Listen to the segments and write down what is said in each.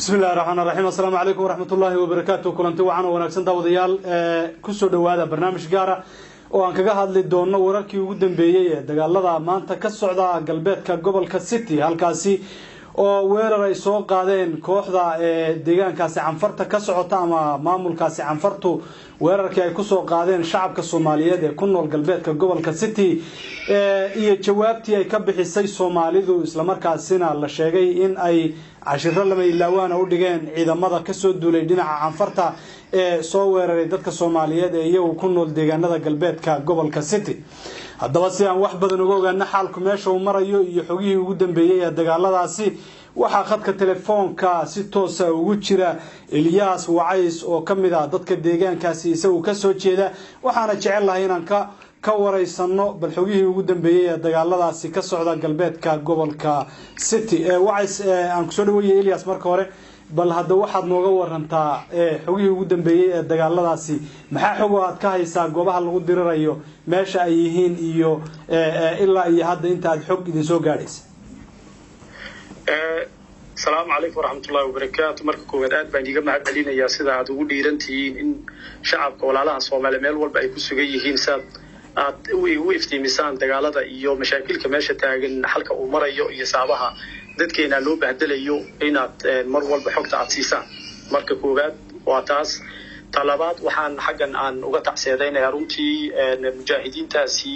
Bismi illahi raxmaan raxiim. Assalaamu calaykum waraxmat ullaahi wabarakaatu. Kulanti wacan oo wanaagsan, daawadayaal. Kusoo dhowaada barnaamij gaara oo aan kaga hadli doono wararkii ugu dambeeyey ee dagaalada maanta ka socda galbeedka gobolka City, halkaasi oo weerar ay soo qaadeen kooxda ee deegaankaasi Canfarta ka socota ama maamulkaasi Canfartu, weerarkii ay kusoo qaadeen shacabka Soomaaliyeed ee ku nool galbeedka gobolka City iyo jawaabtii ay ka bixisay Soomaalidu, islamarkaasina la sheegay in ay cashiro lama ilaawaana u dhigeen ciidamada kasoo duulay dhinaca Canfarta ee soo weeraray dadka Soomaaliyeed ee iyagu ku nool deegaanada galbeedka gobolka City. Haddaba, si aan wax badan uga ogaano xaalku meesha uu marayo iyo xogihii ugu dambeeyey ee dagaaladaasi, waxaa khadka telefoonka si toosa ugu jira Elyaas Wacays oo ka mid ah dadka deegaankaasi isagu kasoo jeeda. Waxaana jecel lahay inaan ka wareysano bal xogihii ugu dambeeyey ee dagaaladaasi ka socda galbeedka gobolka City. Wacays, aan kusoo dhaweeyey. Elias, marka hore bal hadda waxaad nooga warantaa xogihii ugu dambeeyey ee dagaaladaasi. Maxaa xog oo aad ka haysaa goobaha lagu dirirayo, meesha ay yihiin, iyo ilaa iyo hadda inta aad xog idin soo gaadhaysa? Asalaamu calaykum waraxmatullahi wabarakaatu. Marka koowaad, aad baan iiga mahad celinayaa sida aad ugu dhiiran tihiin in shacabka walaalaha Soomaaliya meel walba ay ku sugan yihiin siaad aad igu iftiimisaan dagaalada iyo mashaakilka meesha taagan, xalka uu marayo iyo saabaha dadkeena loo bahdelayo, inaad mar walba xogta aad siisaan. Marka koowaad waa taas. Talabaad, waxaan xaggan aan uga tacseedaynayaa runtii mujaahidiintaasi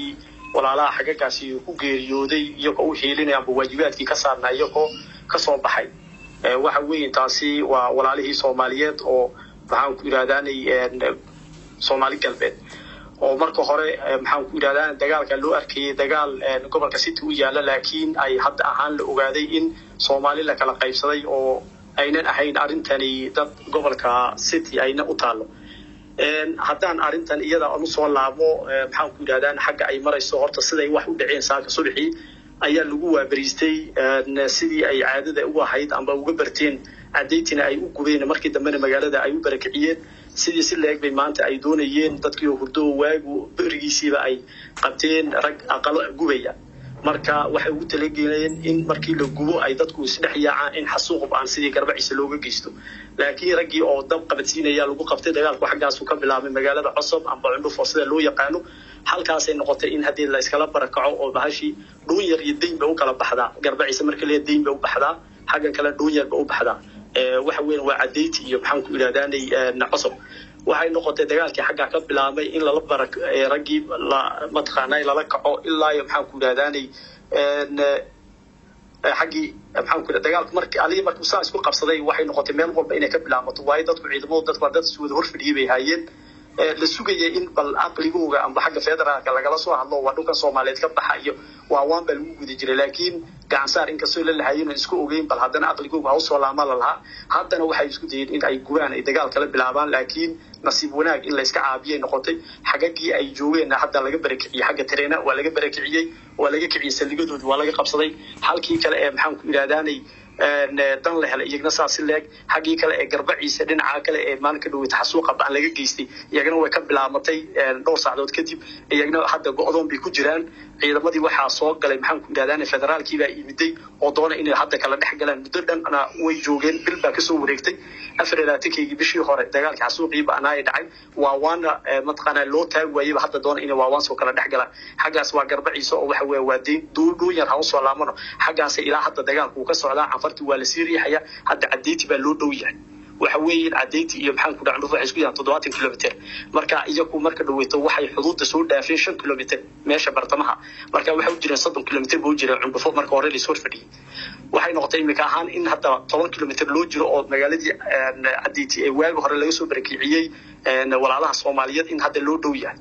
walaalaha xaggagaasi ku geeriyooday, iyagoo u hiilinaya amba waajibaadkii ka saarnaa iyagoo kasoo baxay. Waxa weeye, taasi waa walaalihii Soomaaliyeed oo maxaan ku yidhahdaanay Soomaali Galbeed oo marka hore, maxaan ku yidhahdaa, dagaalka loo arkayay dagaal gobolka City u yaalla, laakiin ay hadda ahaan la ogaaday in Soomaali la kala qaybsaday oo aynan ahayn arrintani dad gobolka City ayna u taallo. Haddaan arrintan iyada aan usoo laabo, maxaan ku yidhahdaan, xagga ay marayso, horta siday wax u dhaceen, saaka subaxii ayaa lagu waabariistay sidii ay caadada u ahayd amba uga barteen cadaytina ay u gubeen, markii dambena magaalada ay u barakiciyeen. Sidii si leeg bay maanta ay doonayeen dadkii oo hurdo waagu berigiisiiba ay qabteen rag aqalo gubaya. Marka waxay ugu talageleen in markii la gubo ay dadku isdhex yaacaan, in xasuuq aan sidii Garbaciisa looga geysto, laakiin raggii oo dab qabadsiinaya lagu qabtay. Dagaalku xaggaasu ka bilaabmay magaalada Cosob amba Cundhufo sida loo yaqaano. Halkaasay noqotay in haddii la iskala barakaco oo bahashii dhuunyar iyo dayn bay u kala baxdaa. Garbaciisa marka lee dayn bay u baxdaa, xaggan kale dhuunyar bay u baxdaa. Waxa weyn waa cadayti iyo, maxaan ku yidhahdaanay, Cosob. Waxay noqotay dagaalkii xaggaa ka bilaabmay in lala bara raggii la mataqaanaa lala kaco ilaa iyo, maxaan ku yidhahdaanay, xaggii, maxaan ku dagaalku markii alihii markuu saa isku qabsaday, waxay noqotay meel walba inay ka bilaamato, waayo dadku ciidamadu dadku waa dad iswada hor fadhiyay bay haayeen. La sugayay in bal aqligooga amba xagga federaalka lagala soo hadlo, waa dhulkan Soomaaliyeed ka baxa iyo waa waan baa lagu guda jiray, laakiin gacansaar inkastoo la lahaayeen oo isku ogeyn, bal haddana aqligooga ha usoo laama la lahaa. Haddana waxay isku dayeen in ay gubaan, ay dagaal kala bilaabaan, laakiin nasiib wanaag in la iska caabiyay noqotay. Xagagii ay joogeenna hadda laga barakiciyey, xagga tareena waa laga barakiciyey, waa laga kiciyey, saldhigadoodii waa laga qabsaday. Halkii kale ee, maxaan ku yidhahdaanay, dan la helay, iyagna saasi leeg. Xaggii kale ee Garbaciisa, dhinaca kale ee maalinka dhaweyta xasuuqa baan laga geystay, iyagana way ka bilaamatay dhowr saacadood kadib. Iyagna hadda go'doon bay ku jiraan. Ciidamadii waxaa soo galay, maxaan ku yidhahdaan, federaalkii baa imiday oo doona inay hadda kala dhex galaan. Muddo dhanna way joogeen, bil baa kasoo wareegtay 24-keygii bishii hore dagaalkii xasuuqii ba'naaya dhacay. Waa waana mataqaanaa loo taag waayeyba, hadda doona inay waawaan soo kala dhex galaan. Xaggaas waa Garbaciisa oo waxa weeye waa deyn dhuunyar. Ha usoo laamano xaggaas, ilaa hadda dagaalku uu ka socdaa. Canfartii waa lasii riixaya, hadda cadeyti baa loo dhow yahay. Waxa weeye cadeyti iyo, maxaan ku dhaca, waxay isku yahaan 70 kilomitr. Marka iyagu marka dhaweyto waxay xuduudda soo dhaafeen 5 kilomitr meesha bartamaha. Marka waxay u jireen 30 kilomitr ba u jireen Cundhufo marka hore lais hor fadhiyey. Waxay noqotay imika ahaan in hadda 10 kilomitr loo jiro oo magaaladii Cadeyti ee waagi hore laga soo barakiciyey walaalaha Soomaaliyeed in hadda loo dhow yahay.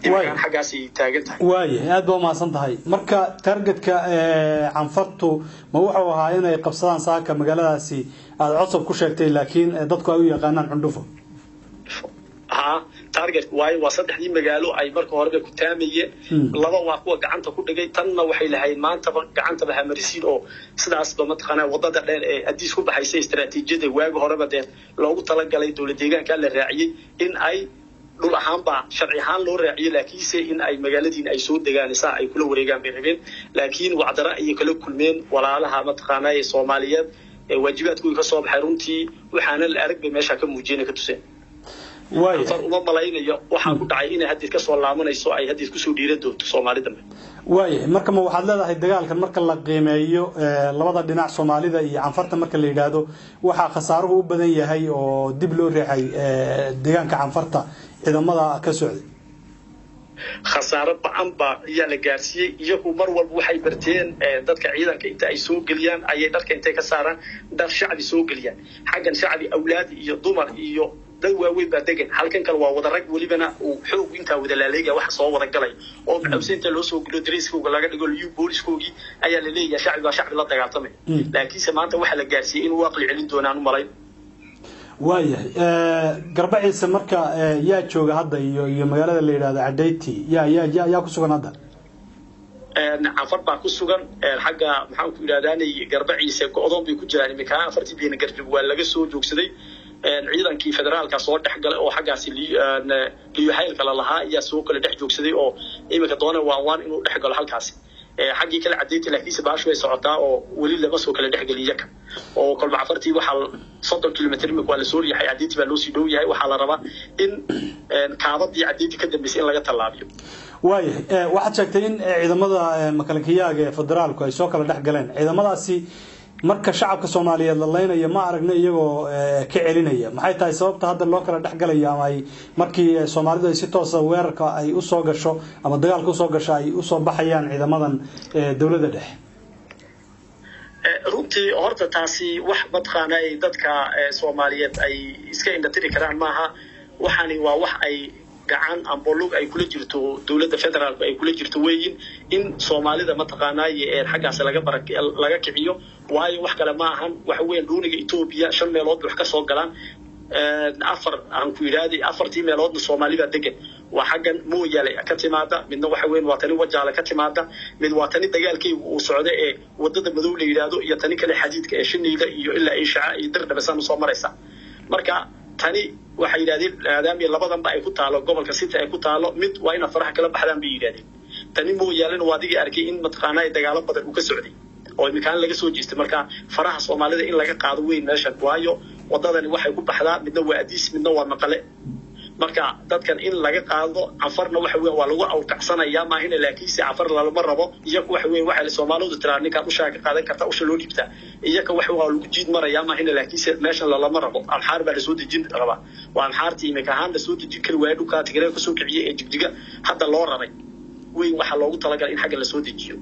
Xaggaasay taagan tahay. Waaya, aad baa umahadsan tahay. Marka targetka Canfartu ma wuxuu ahaa inay qabsadaan saaka magaaladaasi aada Cosob ku sheegtay, laakiin dadku ay u yaqaanaan Cundhufo? Ha, target waayo waa saddexdii magaalo ay marka horeba ku taamayeen. Laba waa kuwa gacanta ku dhigay, tanna waxay lahayd maantaba gacantaba hamarisiin oo sidaasba mataqaanaa wadada dheer ee Adiis ku baxaysa, istaraatiijiyada waagi horeba dee loogu talagalay dowlad deegaanka la raaciyey in ay dhul ahaan baa sharci ahaan loo raaciyey, laakiinse in ay magaaladiin ay soo degaan saa ay kula wareegaan bay rabeen, laakiin wacdara ayay kala kulmeen walaalaha mataqaanaa ee Soomaaliyeed. Waajibaadkooda ka soo baxay runtii, waxaana la arag bay meesha ka muujiyeen, ka tuseen. Canfar uma malaynayo waxaa ku dhacay inay haddiid kasoo laabanayso, ay haddiid kusoo dhiiran doonto Soomaali dambe. Waayahay, marka ma waxaad leedahay dagaalkan marka la qiimeeyo labada dhinac, Soomaalida iyo Canfarta, marka la yidhaahdo, waxaa khasaaruhu u badan yahay oo dib loo riixay deegaanka Canfarta ciidamada ka socday? Khasaaro ba-an baa ayaa la gaarsiiyey. Iyagu mar walba waxay barteen dadka ciidanka inta ay soo geliyaan ayay dharka intay ka saaraan dhar shacbi soo geliyaan. Xaggan shacbi, awlaad iyo dumar iyo dad waaweyn baa degan. Halkan kale waa wada rag, welibana uu xoog intaa wada laaleegaya waxa soo wada galay oo macawse inta loo soo geliyo, dareyskooga laga dhigo liyu booliskoogii ayaa la leeyahay, shacbi baa shacbi la dagaaltamay. Laakiinse maanta waxaa la gaarsiiyey inuu aqli celin doonaan u malayn. Waayahay, Garbaciise marka yaa jooga hadda iyo magaalada la yidhahdo Cadayti, yaa ku sugan hadda? Canfar baa ku sugan xagga, maxaan ku yidhahdaanay, Garbaciise go-doon bay ku jiraan iminkaan. Afartii biyana Garjab waa laga soo joogsaday. Ciidankii federaalka soo dhex galay oo xaggaasi liyuhaylka la lahaa ayaa soo kala dhex joogsaday oo iminka doona waan inuu dhex galo halkaasi xaggii kale Cadeynta. Laakiinse baashu way socotaa oo weli lama soo kala dhexgeliya ka oo kolba Cafartii waxaa 30 kilomitr imika waa lasoo riixay, Cadeyntii baa loo sii dhow yahay. Waxaa la rabaa in kaabadii Cadeyntii ka dambeysay in laga tallaabiyo. Waayahay, waxaad sheegtay in ciidamada makalkiyaaga ee federaalku ay soo kala dhex galeen. Ciidamadaasi marka shacabka Soomaaliyeed la leynayo ma aragna iyagoo ka celinaya. Maxay tahay sababta hadda loo kala dhex galayo, ama ay markii Soomaalidu ay si toosa weerarka ay usoo gasho ama dagaalka usoo gasho ay usoo baxayaan ciidamadan dowladda dhexe? Runtii horta taasi wax mataqaana ay dadka Soomaaliyeed ay iska indhatiri karaan maaha. Waxaani waa wax ay gacan amba lug ay kula jirto dowladda federaalku ay kula jirto weeyin, in Soomaalida mataqaanaaye xaggaas laga bara laga kiciyo. Waayo, wax kale ma ahan, waxa weeyaan dhuuniga Etoobiya shan meelood wax ka soo galaan, afar aan ku yidhaahday, afartii meeloodna Soomaali baa degan. Waa xaggan Mooyaale ka timaada, midna waxa weyn waa tani Wajaale ka timaada, mid waa tani dagaalkaygu uu socda ee wadada madow la yidhaahdo, iyo tani kale xadiidka ee Shiniila iyo ilaa Ishaca iyo Dirdhabe saan usoo maraysa. Marka tani waxay yidhahdeen maadaama labadanba ay ku taalo gobolka City ay ku taalo, mid waa inaad faraha kala baxdaan bay yidhahdeen. Tani Mooyaalena waa adigii arkay in mataqaanaa dagaalo badan uu ka socday oo iminkaan laga soo jeestay. Marka faraha Soomaalida in laga qaado weyn meeshan, waayo wadadani waxay ku baxdaa midna waa Adiis, midna waa Maqale. Marka dadkan in laga qaado Canfarna waxa weyn waa lagu awrkacsanayaa maahina, laakiinse Canfar lalama rabo. Iyaku waxa weyn waxay Soomaalidu tiraa ninkaad ushaa ka qaadan karta usha loo dhiibtaa. Iyaka waxa waa lagu jiid marayaa maahina, laakiinse meeshan lalama rabo. Amxaar baa lasoo dejin rabaa, waa Amxaartii iminka ahaan lasoo dejin kari waaya dhulkaa Tigreega kasoo kiciyey ee Jigjiga hadda loo raray weyn. Waxaa loogu talagalay in xagga lasoo dejiyo.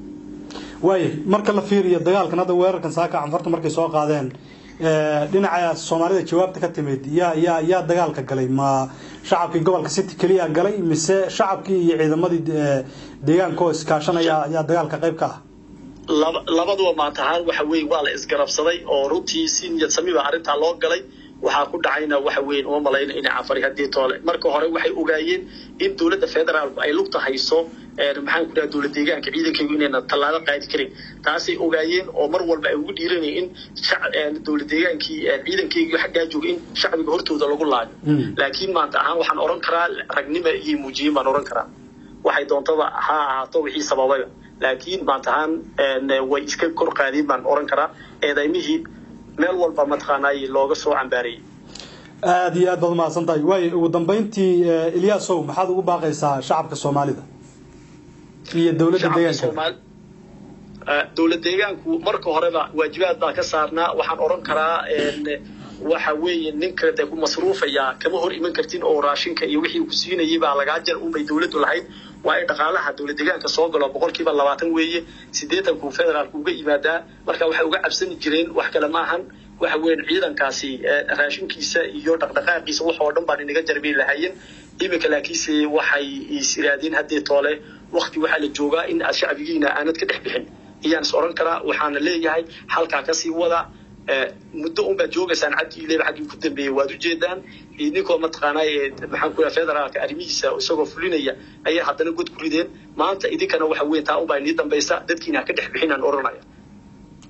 Waaya, marka la fiiriyo dagaalkan hadda, weerarkan saaka Canfartu markay soo qaadeen, dhinaca Soomaalida jawaabta ka timid, yaa dagaalka galay? Ma shacabkii gobolka City keliya galay, mise shacabkii iyo ciidamadii deegaanka oo iskaashanaya ayaa dagaalka qayb ka ah? Labaduba maanta ahaan waxa weeye waa la isgarabsaday oo runtii si niyad sami baa arrintaa loo galay. Waxaa ku dhacayna waxa weyn uma malayna inay Canfari haddii toole marka hore waxay ogaayeen in dowladda federaalku ay lugta hayso, maxaan ku dhaha, dowlad deegaanka ciidankaygu inayna tallaabo qaadi karin. Taasay ogaayeen oo mar walba ay ugu dhiiranayeen in dowlad deegaankii ciidankaygu xaggaa jooga in shacbiga hortooda lagu laayo. Laakiin maanta ahaan waxaan oran karaa ragnima iyay muujiyeen baan oran karaa, waxay doontaba ha ahaato wixii sababayba. Laakiin maanta ahaan way iska kor qaadeen baan oran karaa eedaymihii meel walba mataqaanaa looga soo cambaarayay. Aada iyo aad baad umahadsan tahay. Waayo, ugu dambeyntii, Ilyaasow, maxaad ugu baaqaysaa shacabka Soomaalida iyo dowladda deegaanka? Dowlad deegaanku marka horeba waajibaad baa ka saarnaa. Waxaan oran karaa waxa weeye ninka de ku masruufayaa kama hor iman kartin oo raashinka iyo wixii ku siinayay baa lagaa jar unbay dowladdu lahayd. Waa in dhaqaalaha dowlad deegaanka soo galo 20% weeye, 80ku federaalku uga yimaadaa. Marka waxay uga cabsani jireen wax kale maahan, waxa weyn ciidankaasi raashinkiisa iyo dhaqdhaqaaqiisa wax oo dhan baan inaga jarbay lahaayeen iminka. Laakiinse waxay is iraadeen haddii toole wakti waxaa la joogaa in aad shacbigiina aanad ka dhex bixin iyaan is oran karaa. Waxaana leeyahay halkaa kasii wada, muddo unbaad joogaysaan. Cabdi Ileyba xaggii ku dambeeyey waad ujeedaan, idinkoo mataqaanaa maxaan ku yahay federaalka arrimihiisa isagoo fulinaya ayay haddana god ku rideen. Maanta idinkana waxa weyn taa unbaa inii dambaysa, dadkiina ha ka dhex bixinaan oranaya.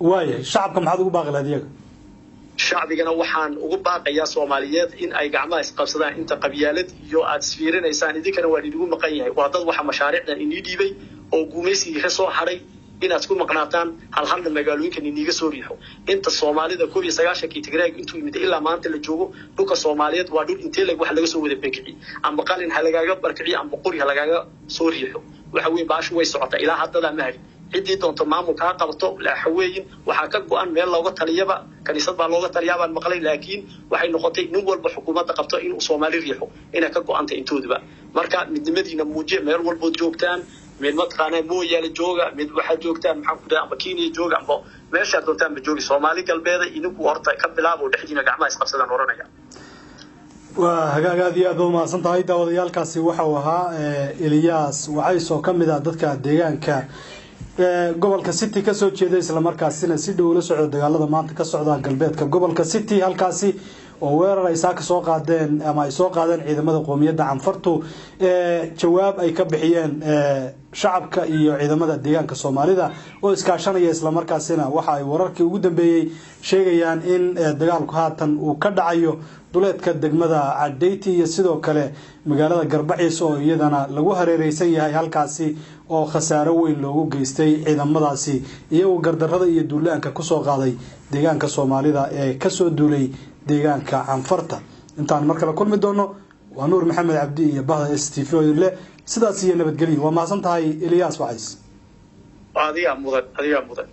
Waaya, shacabka maxaad ugu baaqi lahayd iyaga? Shacbigana waxaan ugu baaqayaa Soomaaliyeed in ay gacmaha isqabsadaan. Inta qabyaalad iyo aad isfiirinaysaan, idinkana waa idigu maqan yahay. Waa dad waxa mashaariicdan inii dhiibay oo gumaysigii ka soo hadhay. Inaad ku maqnaataan hal halna magaalooyinkan iniiga soo riixo. Inta Soomaalida 91-kii Tigreeg intuu yimid ilaa maanta la joogo, dhulka Soomaaliyeed waa dhul intee leg wax laga soo wada bekiciy, amba qalin ha lagaaga barkiciyo, amba qori ha lagaaga soo riixo. Waxa weeye baashu way socotaa ilaa haddadaa ma harin. Ciddii doonto maamulka ha qabato, waxaweeyin waxaa ka go-an meel looga taliyaba, kaniisad baa looga taliyaa baan maqlay, laakiin waxay noqotay nin walba xukuumadda qabto inuu Soomaali riixo inay ka go-antay intoodaba. Marka midnimadiina muujiya meel walbood joogtaan, mid mataqaanaa Mooyaale jooga, mid waxaad joogtaan, maxaan ku dhahay, amba Kenya jooga, amba meeshaad doontaan ba joogi. Soomaali Galbeeda idinku horta ka bilaabo, dhexdiina gacmaha isqabsadaan oranaya. Waa hagaag, aad iyo aad ba umahadsan tahay. Daawadayaalkaasi waxa uu ahaa Eliyaas Wacays oo ka mid ah dadka deegaanka gobolka City kasoo jeeda, islamarkaasina si dhow ula socda dagaalada maanta ka socda galbeedka gobolka City, halkaasi oo weerar ay saaka soo qaadeen ama ay soo qaadeen ciidamada qoomiyadda Canfartu, jawaab ay ka bixiyeen shacabka iyo ciidamada deegaanka Soomaalida oo iskaashanaya. Islamarkaasina waxa ay wararkii ugu dambeeyey sheegayaan in dagaalku haatan uu ka dhacayo duleedka degmada Cadeyti iyo sidoo kale magaalada Garbaciis oo iyadana lagu hareereysan yahay, halkaasi oo khasaaro weyn loogu geystay ciidamadaasi iyagoo gardarada iyo duulaanka kusoo qaaday deegaanka Soomaalida ee kasoo duulay deegaanka Canfarta. Intaan mar kale kulmi doono, waa Nuur Maxamed Cabdi iyo bahda S T V oo idin leh sidaas iyo nabadgelyo. Waa mahadsan tahay, Eliyaas Wacays. Adigaa mudan, adigaa mudan.